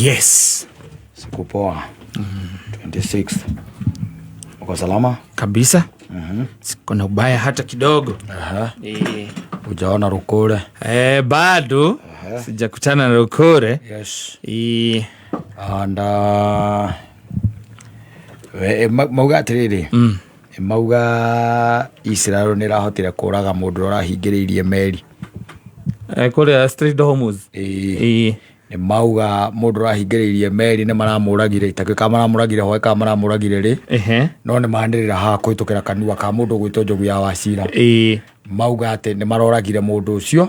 Yes. Siku poa. 26th. Uko salama? Kabisa. Siko na ubaya hata kidogo. Eh. Ujaona rukure? Eh, bado sijakutana na Rukure. Yes. Eh, And mauga atiriri, mauga Israel nä ĩrahotire kũraga mũndũ ũrĩa ũrahingĩrĩirie meri. Eh, kũrĩa Strait of Hormuz. Ĩĩ. Eh, Nĩ mauga mũndũ ũrahingĩrĩirie meri nĩ maramũragire, itakĩũĩ kana maramũragire hwaĩ kana maramũragire rĩ, no nĩ manĩrĩra haha kũhĩtũkĩra kanua ka mũndũ ũgwĩtwo Njogu ya Wachira. Mauga atĩ nĩ maroragire mũndũ ũcio,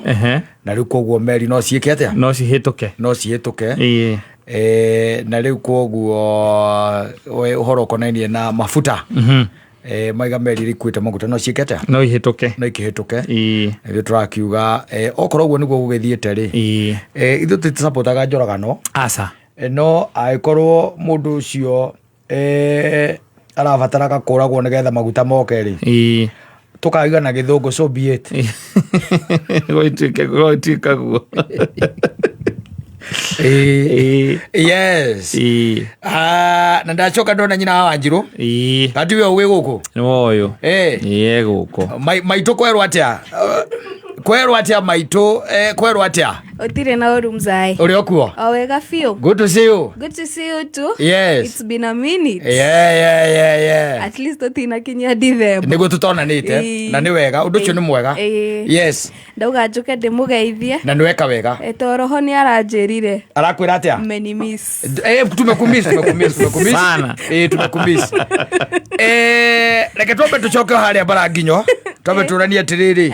na rĩu koguo meri no ciĩke atĩa? No cihĩtũke. No cihĩtũke. Eh. Na rĩu koguo we ũhoro ũkonainie na mafuta, maiga meri iria ikuĩte maguta no ciĩke atĩa? No ihĩtũke. No ikĩhĩtũke. Eh. Ithuĩ tũrakiuga okorwo ũguo nĩguo gũgĩthiĩte rĩ, ithuĩ tũtisapotaga njũragano. Aca. No angĩkorwo mũndũ ũcio arabataraga kũragwo nĩgetha maguta moke rĩ, tũkauga na gĩthũngũ, so be it. Gũituĩke gũituĩka guo. Yes. Ah, na ndacoka ndona nyina wa Wanjirũ. Kati we wĩ gũkũ? Nĩ woyũ. Eh. Ĩĩ, gũkũ. Maitũ kwerwo atĩa? Kwerwo atĩa maitũ? Kwerwo atĩa? Utire na ũru mzae. Ũrĩ okuo? O wega biũ. Good to see you. Good to see you too. Yes. It's been a minute. Yeah. At least tũtinakinyia December. Nĩguo tũtonanĩte. Na nĩ wega, ũndũ ũcio nĩ mwega. Ĩĩ. Yes. Ndauga njũke ndĩmũgeithie. Na nĩ weka wega. E, to roho nĩ aranjĩrire. Arakwĩra atĩa? Mmenimiss. Tumekumiss, tumekumiss, tumekumiss. Sana. Tumekumiss. Reke twambe tũcoke harĩa bara nginyo, twambe tũranie atĩrĩrĩ.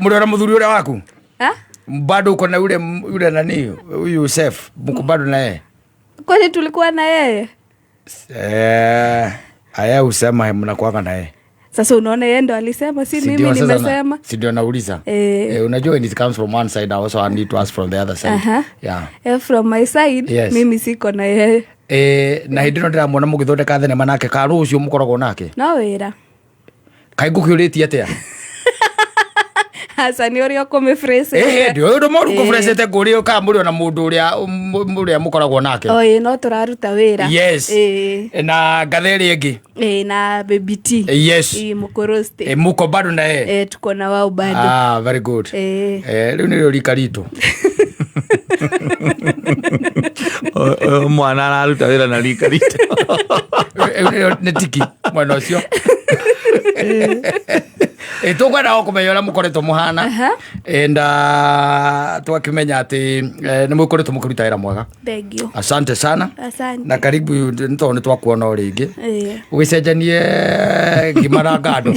Mũrĩ ona mũthuri ũrĩa waku? Ha? Bado uko na yule yule nani huyu Yusef, mko bado na yeye? Kwani tulikuwa na yeye? Aya usema mnakuanga na yeye. Sasa unaona yeye ndo alisema, si Si mimi ndio sasa nimesema. Si ndio nauliza. Eh. Unajua when it comes from one side, I also need to ask from the other side. Aha. Yeah. From my side, Yes. mimi siko na yeye. Na hĩndĩ ĩno ndĩramuona mũgĩthondeka thenema nake, ka rũciũ mũkoragwo nake? No wĩra. Kaĩ ngũkĩũrĩtie atĩa? Aca, nĩ ũrĩa ũkũmĩphrase. Ndĩ ũndũ mũru kũbrecete ngũrĩ kana mũrĩ ona mũndũ ũrĩa ũrĩa mũkoragwo nake. O ĩĩ, no tũraruta wĩra. Yes. Ĩĩ. Na ngatha ĩrĩa ĩngĩ. Ĩĩ, na Baby T. Yes. Ĩĩ, mũkũrũste. Muko bado na yeye? Ĩĩ, tuko na wao bado. Ah, very good. Ĩĩ. Rĩu nĩrĩo rika ritũ. Ũyũ mwana araruta wĩra na rika ritũ. Rĩu nĩrĩo nĩ tiki mwena ũcio. Tũkwenda o kũmenya ũrĩa mũkoretwo mũhana. And twakĩmenya atĩ nĩ mũkoretwo mũkĩruta wĩra mwega. Thank you. Asante sana. Asante. Na karibu nĩ tondũ nĩ twakuona o rĩngĩ. Ĩĩ. Ũgĩcenjanie ngima na ngando.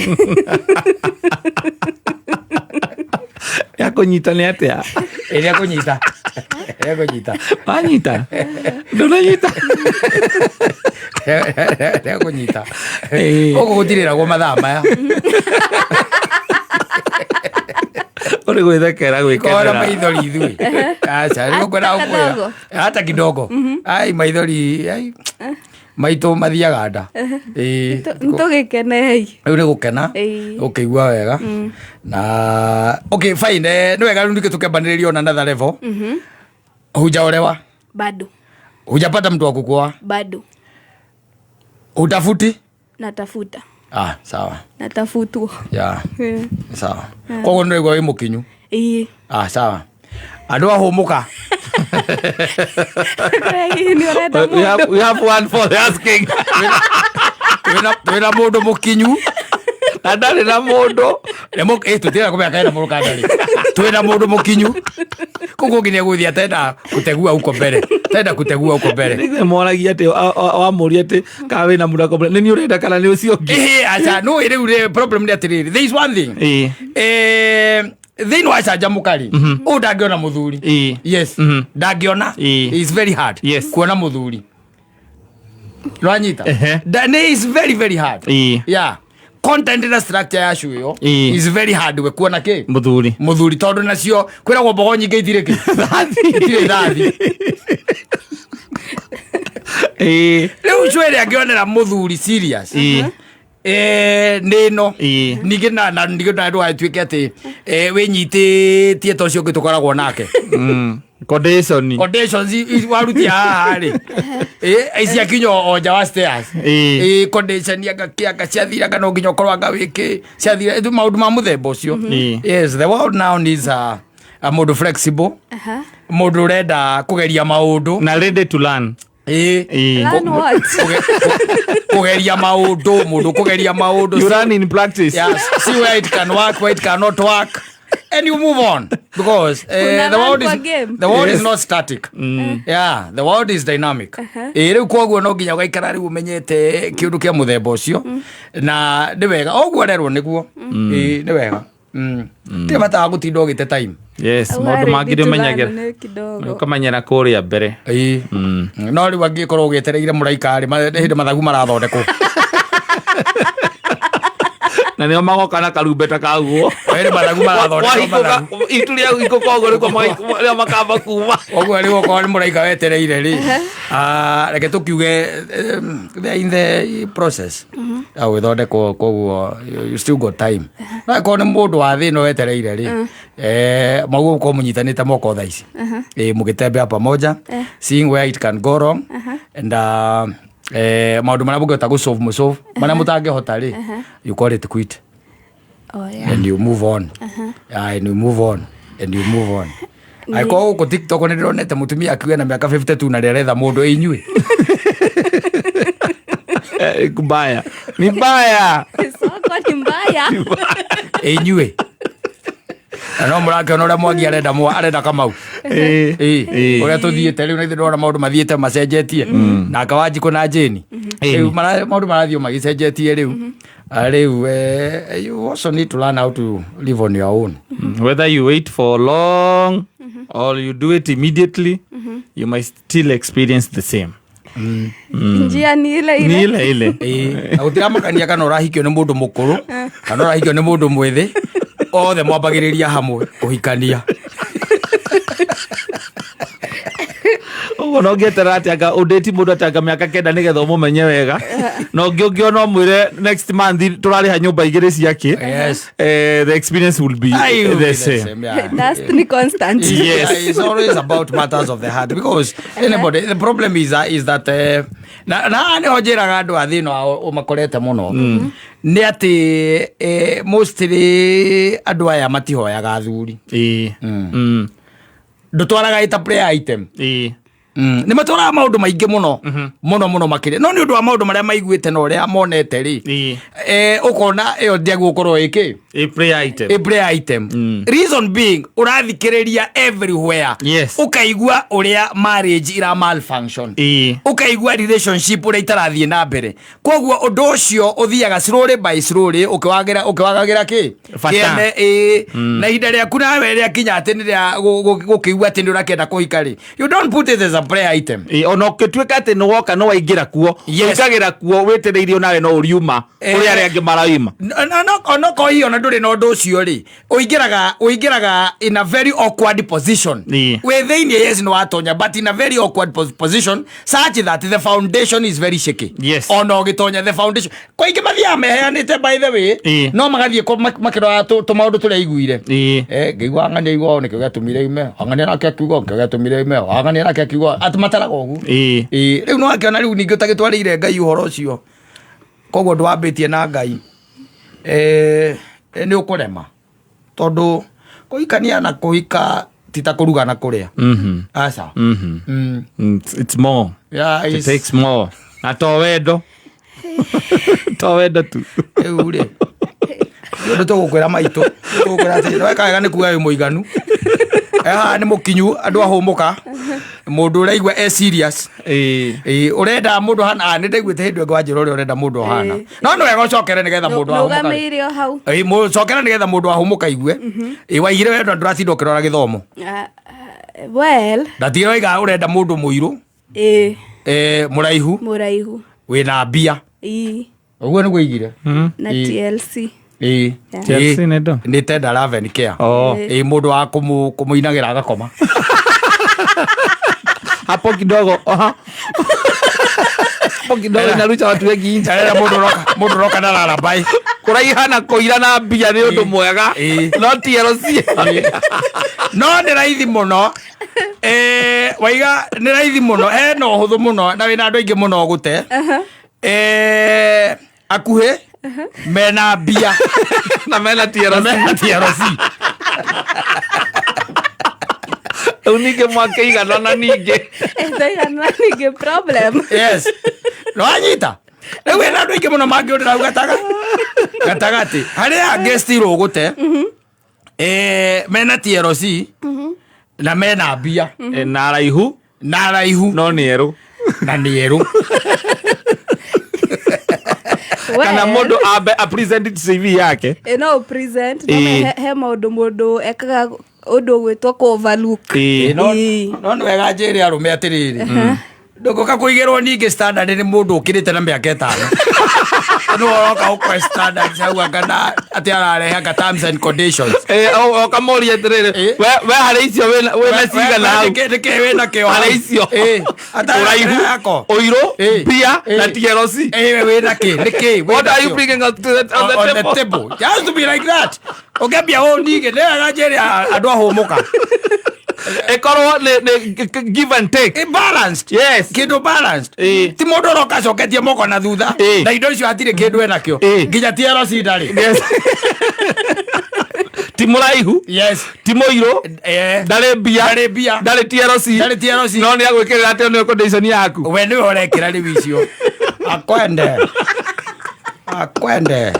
Ya kũnyita nĩ atĩa? Ĩrĩa kũnyita. Ĩrĩa kũnyita. Wanyita? Ndũnanyita? Ĩrĩa kũnyita. Ĩĩ. Gũkũ gũtirĩragwo mathaa maya. Ũrĩ gwĩthekera Kora gwĩkenera. maithori ithuĩ. Aca, rĩu ngwenda Hata gũkwĩra. kadogo. Hata kidogo. Ai maithori, ai. Maitũ mathiaga nda. Ĩĩ. Nĩtũgĩkenei. Rĩu nĩ gũkena. Ĩĩ. Ũkĩigua wega. Na okay fine, nĩ wega rĩu ningĩ tũkĩambanĩrĩria on another level. Hujaolewa? Bado. Hujapata mtu wa kukuoa? Bado. Utafuti? Natafuta. Ah, sawa. Natafutwo. Yeah. Ĩĩ. Sawa. Koguo nĩ ũraigua wĩ mũkinyu? Ĩĩ. Ah, sawa. Andũ ahũmũka. Nĩ ũrenda We have, mũndũ. we have one for the asking. Twĩna mũndũ mũkinyu. Na ndarĩ na mũndũ. Tũtirenda kũmenya kana mũndũ kana ndarĩ. Twĩna mũndũ mũkinyu. Koguo nginya gũthiĩ atenda kutegua huko mbere. Tenda kutegua huko mbere. Nĩ moragia atĩ wamũria atĩ kana wĩna mũndũ akamwĩra, nĩ niĩ ũrenda kana nĩ ũcio ũngĩ? Ĩhĩ, aca, no rĩu rĩ, problem nĩ atĩrĩrĩ. There is one thing. Ĩĩ. Thĩinĩ wa canjamũka rĩ, ũyũ ndangĩona mũthuri. Ĩĩ. Yes. Ndangĩona. Ĩĩ. It's very hard Yes. kuona mũthuri. Nĩwanyita? Ehe. Nĩ is very very hard. Ĩĩ. Yeah. Content na structure ya show ĩyo Ĩĩ. is very hard we kuona kĩ? Mũthuri. Mũthuri tondũ nacio kwĩragwo mbogo nyingĩ itirĩ kĩ? Itirĩ thathi. Ĩĩ. Rĩu show ĩrĩa angĩonera mũthuri serious. Ĩĩ. Nĩ ĩno. Ĩĩ. Ningĩ na ningĩ na ndũgatuĩke atĩ wĩnyitĩtie ta ũcio ũngĩ tũkoragwo nake. Condition. Conditions warutia haha rĩ, ciakinya o nja wa stairs. Ĩĩ. Condition anga kĩanga ciathira, anga no nginya ũkorwo anga wĩkĩ ciathira, maũndũ ma mũthemba ũcio. Yes, the world now needs a mũndũ flexible, mũndũ ũrenda kũgeria maũndũ. Na ready to learn. Ĩĩ. Learn what? Kũgeria maũndũ, mũndũ kũgeria maũndũ. You learn in practice. Yes, see where it can work, where it cannot work, and you move on because Una the world learn is kwa game. the world Yes. is not static. Yeah, the world is dynamic. Rĩu koguo no nginya ũgaikara rĩu ũmenyete kĩũndũ kĩa mũthemba ũcio, na nĩ wega ũguo rerwo nĩguo. Nĩ wega. Tirĩ bata wa gũtinda ũgĩte time. Yes, Auga maũndũ ready mangĩ to learn nĩ ũmenyagĩra. nĩ kidogo. Ũkamenyera kũrĩa mbere. Ĩĩ. No rĩu angĩkorwo ũgĩetereire mũraika rĩ, hĩndĩ mathagu marathondekwo. Na nĩo magoka na karumbeta kaguo. Hĩndĩ mathagu marathondekwo mathagu. Itu rĩa hingũka ũguo nĩkuo makamba kuma. Koguo rĩu okorwo nĩ mũraika wetereire rĩ, reke tũkiuge they are in the process ya gwĩthondekwo, koguo you still got time. No akorwo nĩ mũndũ wa thĩ ĩno wetereire rĩ, maguo gũkorwo mũnyitanĩte moko thaa ici, mũgĩtembea pamoja, seeing where it can go wrong and maũndũ marĩa mũngĩhota gũsolve, mũsolve, marĩa mũtangĩhota rĩ, you call it quit. Oh, yeah. And you move on. Yeah, and you move on and you move on. Angĩkorwo gũkũ TikTok nĩ ndĩronete mũtumia akiuga na mĩaka 52 na rĩaretha mũndũ inyuĩ. Kubaya ni mbaya. Soko ni mbaya. Inyuĩ na no mũrakĩona ũrĩa Mwangi arenda arenda Kamau. Ĩĩ, ũrĩa tũthiĩte rĩu na ithuĩ ndĩrona maũndũ mathiĩte macenjetie na Kawanjikũ na Jane. Rĩu maũndũ marathiĩ o magĩcenjetie rĩu. Rĩu you also need to learn how to live on your own. Whether you wait for long or you do it immediately, you might still experience the same. Njia ni ile Ni ile. ile ile. Ĩĩ, na gũtiramakania kana ũrahikio nĩ mũndũ mũkũrũ kana ũrahikio nĩ mũndũ mwĩthĩ, othe mwambagĩrĩria hamwe kũhikania. Ũguo no ngĩeterera atĩ anga ũndĩti mũndũ atĩ anga mĩaka 9 nĩgetha ũmũmenye wega, na ũngĩ ũngĩona ũmwĩre next month tũrarĩha nyũmba igĩrĩ ciake. The experience will be Aye, will the be the same. same, yeah. Dust ni constant. Yes. Yeah, it's always about matters of the heart because anybody, the problem is that na nĩho njĩraga andũ a thĩna ũmakorete mũno nĩ atĩ mostly andũ aya matihoyaga athuri. Ndũtwaraga ĩta prayer item. Nĩ matwaraga maũndũ maingĩ mũno mũno mũno makĩria, no nĩ ũndũ wa maũndũ marĩa maiguĩte na ũrĩa monete rĩ, ũkona ĩyo ndĩagwo gũkorwo ĩkĩ A prayer item. A prayer item. Reason being, ũrathikĩrĩria everywhere, ũkaigua ũrĩa marriage ira malfunction, ũkaigua relationship ũrĩa itarathiĩ na mbere, koguo ũndũ ũcio ũthiaga slowly by slowly ũkĩwagĩra ũkĩwagagĩra kĩ Bata. kĩene. Ĩĩ, na ihinda rĩaku nawe rĩakinya atĩ nĩ rĩa gũkĩigua atĩ nĩ ũrakĩenda kũhika rĩ, you don't put it as a prayer item. Ĩĩ, ona ũngĩtuĩka atĩ nĩ woka nĩ waingĩra kuo, ũingagĩra kuo wĩtĩrĩirio nawe no ũriuma kũrĩ arĩa angĩ maraima. No hihi ona ndũrĩ na ũndũ ũcio rĩ, ũingĩraga in a very awkward position. Wĩ thĩinĩ, yes, nĩ watonya, but in a very awkward position such that the foundation is very shaky. Ona ũgĩtonya the foundation kwa ingĩ mathiaga meheanĩte, by the way, no magathiĩ makĩroraga tũmaũndũ tũrĩa aiguire. Ngĩigua ang'ania aigua nĩkĩo gĩatũmire ime ang'ania, nake akiuga nĩkĩo gĩatũmire ime ang'ania, nake akiuga atĩ mataraga ũguo. Ĩĩ, rĩu no akĩona rĩu ningĩ ũtagĩtwarĩire Ngai ũhoro ũcio, koguo ndwambĩtie na Ngai, nĩ ũkũrema tondũ kũhikania na kũhika ti ta kũruga na kũrĩa. Aca. It's more. Yeah, It takes more na to wendo, to wendo tu. Rĩu rĩ, nĩ ũndũ tũgũkwĩra maitũ, tũgũkwĩra atĩ weka wega nĩ kuga wĩ mũiganu. Haha nĩ mũkinyu, andũ ahũmũka, mũndũ ũraigua e serious. Ĩĩ, ũrenda mũndũ hana. Nĩ ndaiguĩte hĩndĩ ĩngĩ wanjĩra ũrĩa ũrenda mũndũ ahana, no nĩ wega ũcokere nĩgetha mũndũ ahũmũka. Nũgamĩire o hau. Ĩĩ, mũcokere nĩgetha mũndũ ahũmũka igue. Ĩĩ, waigire wendo ndũratinda ũkĩrora gĩthomo. Ah, well. Ndatigire waiga ũrenda mũndũ mũirũ, mũraihu, Mũraihu. Wĩna mbia. Ũguo nĩguo igire. Na TLC. Ĩĩ. Yeah. TLC nĩ ndo? Nĩ tender love and care. Oh. Ĩĩ, mũndũ wa kũmũinagĩra agakoma. Hapo kidogo, aha. Hapo kidogo inarusha watu wengi nje. Arenda mũndũ ũroka na larabai. Kũraiha na kũira na mbia nĩ ũndũ mwega. Ĩĩ. No TLC. No nĩ raithi mũno. Waiga nĩ raithi mũno, hena ũhũthũ mũno na wĩna andũ aingĩ mũno gũte. Akuhĩ mena mbia na mena na TLC. mena TLC. Rĩu ningĩ mwakĩigana na ningĩ. Twaigana ningĩ problem. Yes, nĩwanyita rĩu wĩna andũ aingĩ mũno mangĩũrĩra hau gatagatĩ harĩa angĩ still ũgũte. Mena TLC na mena mbia. Na raihu na raihu no nĩ erũ. Na nĩ erũ. Kana Well, mũndũ ambe a present CV yake. No present no. He maũndũ mũndũ ekaga ũndũ ũgwĩtwo kũ overlook. No Ĩĩ. no nĩ wega njĩre arũme atĩrĩrĩ, ndũngũka kũigĩrwo ningĩ standard nĩ mũndũ ũkĩrĩte na mĩaka 5 nĩ ũroka ũkwe standards hau anga na atĩ ararehe anga terms and conditions. Ũkamũria atĩrĩrĩ, we harĩ icio wĩna cigana hau? Nĩkĩ wĩna kĩo Harĩ icio ũraihu, yako ũirũ, mbia na TLC. Wĩna kĩ nĩkĩ? What are you bringing up to the, on the on the table? table? It has to be like that. Ũkĩambia ũũ ningĩ nĩ wega njĩre andũ ahũmũka. Ĩkorwo nĩ give and take. Balanced. Kĩndũ balanced. Ti mũndũ ũroka acoketie moko na thutha na indo icio hatirĩ kĩndũ enakĩo nginya TLC ndarĩ. Yes. Ti mũraihu, ti mũirũ, ndarĩ mbia, Ndarĩ mbia. ndarĩ TLC, Ndarĩ TLC. no nĩ agwĩkĩrĩra atĩ nĩ condition yaku. We nĩwe ũrekĩra rĩu icio akwende akwende.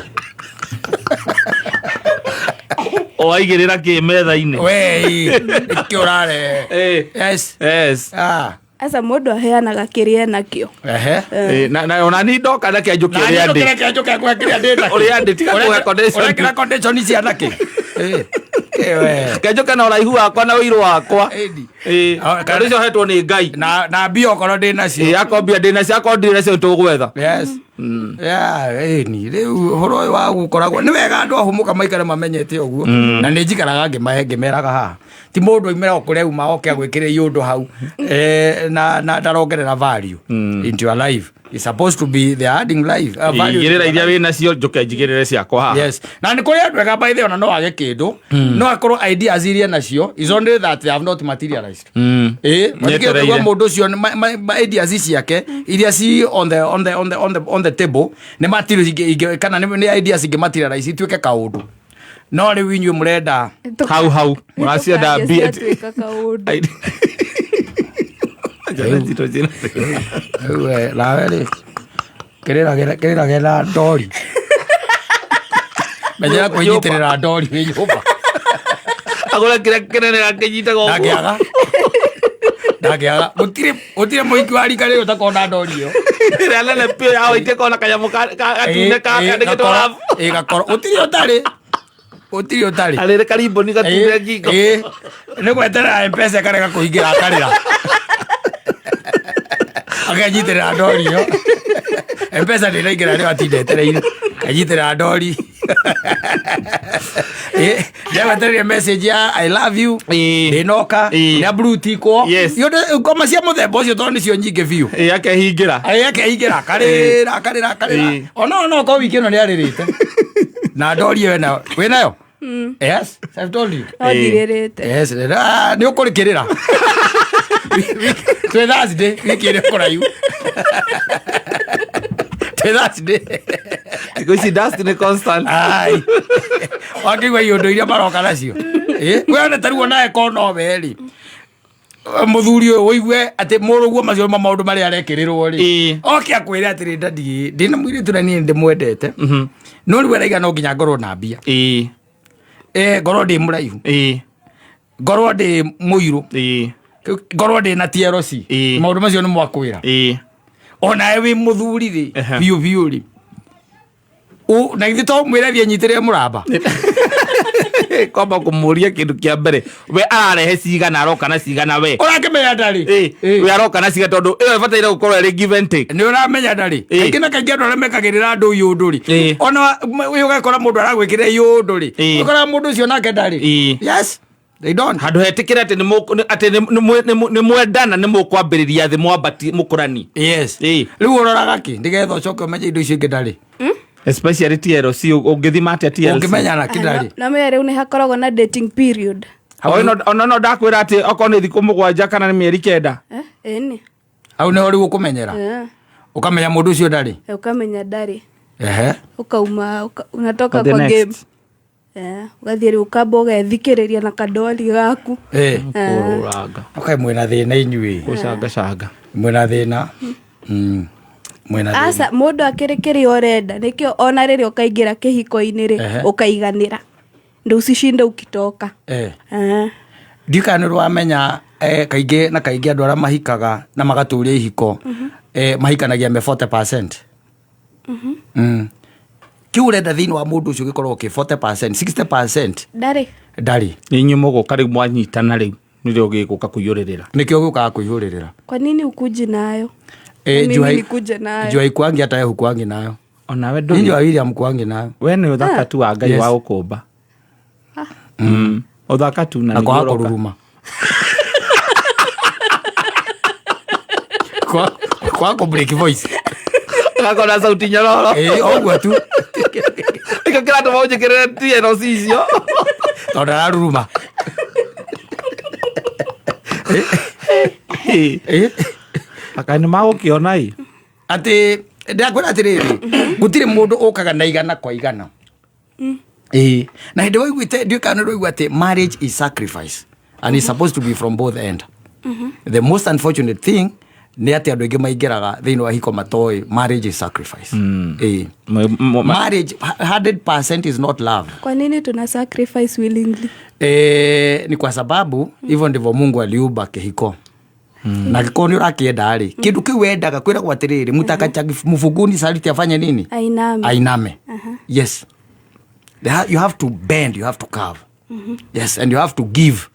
Waigĩrĩra kĩ metha-inĩ? We nĩkĩ ũrarehe? Yes. Yes. Ah. Aca, mũndũ aheanaga kĩrĩa enakĩo. Na ona ni ndoka na kĩanjũke ũrĩa ndĩ. Kĩrĩa njũke kũhe kĩrĩa ndĩ nakĩo. Ũrĩa ndĩ, tiga kũhe condition. Ũrekĩra condition cia nakĩ? Kĩ we? Kĩanjũke na ũraihu wakwa na ũirũ wakwa. Ĩni. Tondũ icio hetwo nĩ Ngai. Na mbia okorwo ndĩ nacio. Akorwo mbia ndĩ nacio, akorwo ndirĩ nacio tũgwetha. Yes. Yeah, ĩni rĩu ũhoro ũyũ wa gũkoragwo nĩ wega andũ ahũmũka maikare mamenyete ũguo na nĩ njikaraga ngĩmahe ngĩmeraga haha ti mũndũ aimĩra o kũrĩa uma oke agwĩkĩrĩire ũndũ hau na ndarongerera value into your life. It's supposed to be the adding life value. Igĩrĩra iria wĩ nacio njũke njigĩrĩre ciakwa haha. Yes, na nĩ kũrĩ andũ ega by the way, ona no age kĩndũ no akorwo ideas iria nacio is only that they have not materialized. Nyetereire. Matikĩte mũndũ ũcio nĩ ideas ciake iria ci on the on the on the on the on the table nĩ material kana nĩ ideas ingĩ materialize ituĩke kaũndũ no rĩu inyuĩ mũrenda Hau hau mũracienda mbia. Ciatuĩka kaũndũ. Rĩu we, nawe rĩ kĩrĩrage na ndori menyera kwĩnyitĩrĩra ndori wĩ nyũmba. Agũre kĩrĩa kĩnene akĩnyitaga ũguo. Ndangĩaga, ndangĩaga, gũtirĩ mũhiki wa rika rĩrĩ ũtakorwo na ndori ĩyo. Ĩrĩa nene biũ ya waite kona kanyamũ gatune kandĩkĩtwo rabu. Ĩ gakoro gũtirĩ ũtarĩ, gũtirĩ ũtarĩ. Arĩrĩ karimboni gatune ngingo. Ĩ, nĩ gweterera Mpesa ĩkarega kũingĩra akarĩra akenyitĩrĩra ndori ĩyo. Mpesa ndĩraingĩra rĩo atinda etereire kenyitĩrĩra ndori. Ndegwetereire message ya "I love you" ndĩnoka nĩ blue tickwo. Ngoma cia mũthemba ũcio tondũ nĩcio nyingĩ biũ. Akehingĩra. Akeingĩra akarĩra akarĩra akarĩra. Ona no korwo wiki ĩno nĩ arĩrĩte na ndori ĩyo ĩnayo wĩnayo. Yes, I've told you. No ndirĩrĩte. Yes, nĩ ũkũrĩkĩrĩra twĩ Thursday wiki ĩrĩa kũraihu twĩ Thursday. Thikũ ici dust nĩ constant. Ai wakĩigua iũndũ iria maroka nacio. We ta rĩu onawe ko nowe rĩ mũthuri ũyũ ũigue atĩ mũrũguo macio ma maũndũ marĩa arekĩrĩrwo rĩ oke akwĩre atĩrĩ, "Daddy, ndĩna mũirĩtu na niĩ ndĩmwendete no rĩu araiga no nginya ngorwo na mbia, ngorwo ndĩ mũraihu, ngorwo ndĩ mũirũ, ngorwo ndĩ na TLC." Maũndũ macio nĩ mwakwĩra. Onawe wĩ mũthuri rĩ biũ biũ rĩ na githĩ to mwĩre thiĩ nyitĩrĩre mũramba? Kwamba kũmũria kĩndũ kĩa mbere, we ararehe cigana, aroka na cigana we? Ũrakĩmenya ndarĩ. We aroka na cigana, tondũ ĩyo ĩbataire gũkorwo ĩrĩ give and take. Nĩ ũramenya ndarĩ. Kaingĩ na kaingĩ andũ arĩa mekagĩrĩra andũ iũndũ rĩ ona ũyũ ũgakora mũndũ aragwĩkĩrĩra iũndũ rĩ ũkoraga mũndũ ũcio nake ndarĩ. Yes, they don't. Handũ hetĩkĩre atĩ atĩ nĩ mwendana nĩ mũkwambĩrĩria thĩ mwambati mũkũrani. Yes. Rĩu ũroraga kĩ nĩgetha ũcoke ũmenye indo icio ingĩ ndarĩ? Especially TLC, ũngĩthima atĩa TLC? Ũngĩmenya na kĩndarĩ. Na menya rĩu nĩ hakoragwo na dating period. Ona no ndakwĩra atĩ okorwo nĩ thikũ 7 kana nĩ mĩeri 9. Ĩni. Hau nĩho rĩu ũkũmenyera. Ũkamenya mũndũ ũcio ndarĩ. Ũkamenya ndarĩ. Ehe. Ũkauma, unatoka kwa game. Ũgathiĩ rĩu ũkamba ũgethikĩrĩria na kadoli gaku. Kũrũranga. Okay, mwĩna thĩna inyuĩ. Gũcangacanga. Mwĩna thĩna. Mwĩna thĩna. Aca, mũndũ akĩrĩ kĩrĩa ũrenda, nĩkĩo ona rĩrĩa ũkaingĩra kĩhiko-inĩ rĩ, ũkaiganĩra. Ndũcicinde ukitoka. Ndiũĩ kana nĩ ũramenya kaingĩ na kaingĩ andũ arĩa mahikaga na magatũria ihiko, mahikanagia me 40%. Kĩu ũrenda thĩinĩ wa mũndũ ũcio gĩkoragwo kĩ 40%, 60%. Ndarĩ. Ndarĩ. Inyuĩ mũgũka rĩu mwanyitana rĩu, nĩrĩo gĩgũka kũiyũrĩrĩra. Nĩkĩo gĩũkaga kũiyũrĩrĩra. Kwa nini ukuje nayo? Mimi nikuje nayo. Jua ikuangi hata wewe hukuangi nayo. Ona we ndũrĩ. Ninyi wawili hamkuangi nayo. We nĩ ũthaka tu wa Ngai wa gũkũmba. Ũthaka tu na Na kwaga nĩguo ũroka. kũruruma. Kwa kũ break voice. Agakorwo na sauti nyororo. Ũguo tu. Nĩkĩo kĩratũma ũnjĩkĩrĩre TLC icio. Tondũ araruruma. Aka nĩ magũkĩona ĩ. Atĩ ndakwĩra atĩrĩrĩ, gũtirĩ mũndũ ũkaga na igana kwa igana. Na hĩndĩ waiguĩte, ndiũĩ kana nĩ ũraigua atĩ marriage is sacrifice and it's supposed to be from both end. The most unfortunate thing nĩ atĩ andũ aingĩ maingĩraga thĩinĩ wa hiko matoĩ marriage is sacrifice. Marriage 100% is not love. Kwa nini tuna sacrifice willingly? Ni kwa sababu hivyo ndivyo Mungu aliumba kĩhiko. Na gĩkorwo nĩ ũrakĩenda rĩ, kĩndũ kĩu wendaga kwĩragwo atĩrĩrĩ, mũtakacha mũbunguni saliti afanye nini? Ainame. Ainame. Yes. You have to bend, you have to curve. Yes, and you have to give.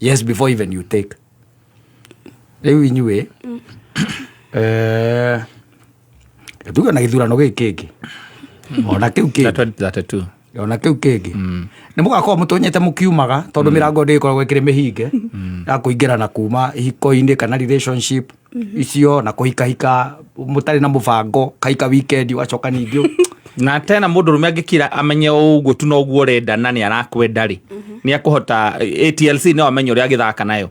Yes, before even you take. Rĩu inyuĩ, tuge na gĩthurano gĩkĩ kĩngĩ. Ona kĩu kĩngĩ. 2032. Ona kĩu kĩngĩ. Nĩ mũgakorwo mũtonyete mũkiumaga, tondũ mĩrango ndĩgĩkoragwo ĩkĩrĩ mĩhinge, ya kũingĩra na kuma ihiko-inĩ kana relationship icio, na kũhikahika mũtarĩ na mũbango, kahika weekend ũgacoka ningĩ. Na tena mũndũ ũrũme angĩkira amenye ũguo tu noguo ũrenda na nĩ arakwenda rĩ, nĩ akũhota ATLC no amenye ũrĩa agĩthaka nayo.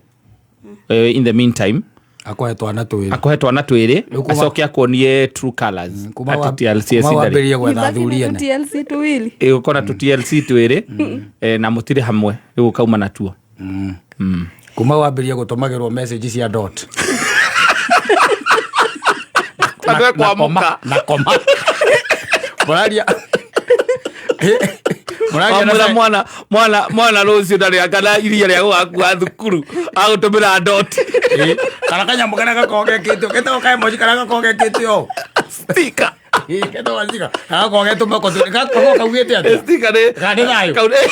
In the meantime, Akũhe twana twĩrĩ. Akũhe twana twĩrĩ, Rĩu kuma acoke akuonie true colors. Kuma Ati TLC kuma eci ndarĩ. wambĩrĩrie gwetha Ibaki na athuri ene. tu TLC tuwili. Ũkona tu TLC twĩrĩ, na mũtirĩ hamwe, rĩu ũkauma natuo. Kuma wambĩrĩrie gũtũmagĩrwo message cia dot. Andũ e kwamũka. Na koma. Mũraria. Mũraria na Wamwĩra mwana rũciũ ndarĩ kana iria rĩa gũgakua thukuru, agũtũmĩra dot. Kana kanyamũ karĩa gakoragwo gekĩtwo, getagwo ka emoji karĩa gakoragwo gekĩtwo ũũ. Sticker. Getagwo sticker. Karĩa gakoragwo getũmwo kotũ, gakoragwo kaugĩte atĩa? Sticker nĩ- Kana nĩ thayũ? Kau nĩ-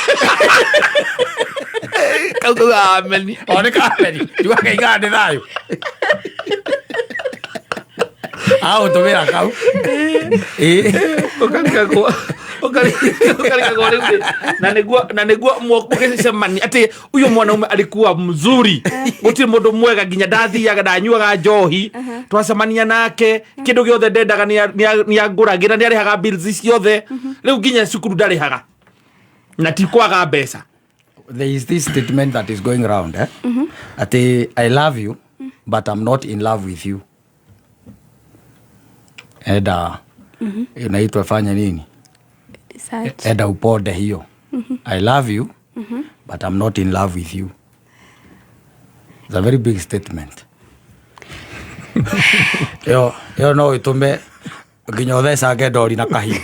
Kau kaugaga ameni. O nĩ kameni. Njugaga kaigaga nĩ thayũ. Agũtũmĩra kau. Ũkarigagwo. Ũkarigagwo rĩu rĩ. Na nĩguo mũgĩcemania atĩ ũyũ mwanaume alikuwa mzuri. Gũtirĩ mũndũ mwega nginya ndathiaga, ndanyuaga njohi. Twacemania nake, kĩndũ gĩothe ndendaga nĩangũragĩra, nĩarĩhaga bills ciothe. Rĩu nginya cukuru ndarĩhaga. Na ti kwaga mbeca. There is this statement that is going round, Ati, I love you, but I'm not in love with you. Eda, inaitwa fanya nini? Research. Eda upode hiyo. I love you, but I'm not in love with you. It's a very big statement. Yo, yo no itume nginya ũthecange ndori na kahiũ.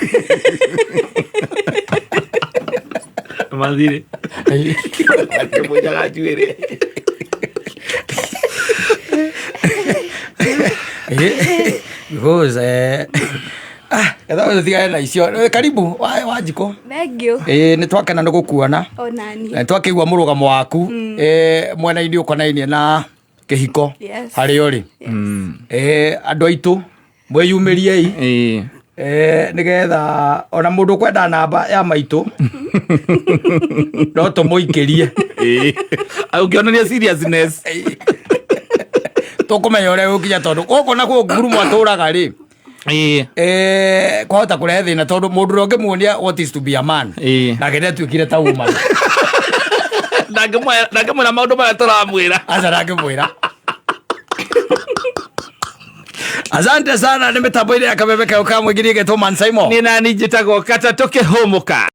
Mathirĩ. Akĩmũnjaga njuĩrĩ. Because, ketha ũtigane na icio. Karibu, wa njiko. Thank you. Nĩ twakena nĩ gũkuona. Ona niĩ. Nĩ twakĩigua mũrũgamo waku. Mwena-inĩ ũkonainie na kĩhiko. Yes. Harĩa ũrĩ. Yes. Andũ aitũ, mwĩyumĩriei. Nĩgetha ona mũndũ ũkwenda namba ya maitũ, no tũmũikĩrie. Ũngĩonania seriousness. Tũkũmenya ũrĩa gũkinya tondũ gũkũ nakuo ngurumo atũraga rĩ. Ĩĩ. Kwahota kũrehe thĩna tondũ mũndũ ũrĩa ũngĩmuonia what is to be a man, nake nĩatuĩkire ta woman. Ndangĩmwĩra maũndũ marĩa tũramwĩra. Aca, ndangĩmwĩra. Asante sana. Nĩ mĩtambo-inĩ ya kameme kayo ka mũingĩ, nĩ ĩgetwo Man Simon. Nĩ nani njĩtagwo Katatũ Kĩhũmũka.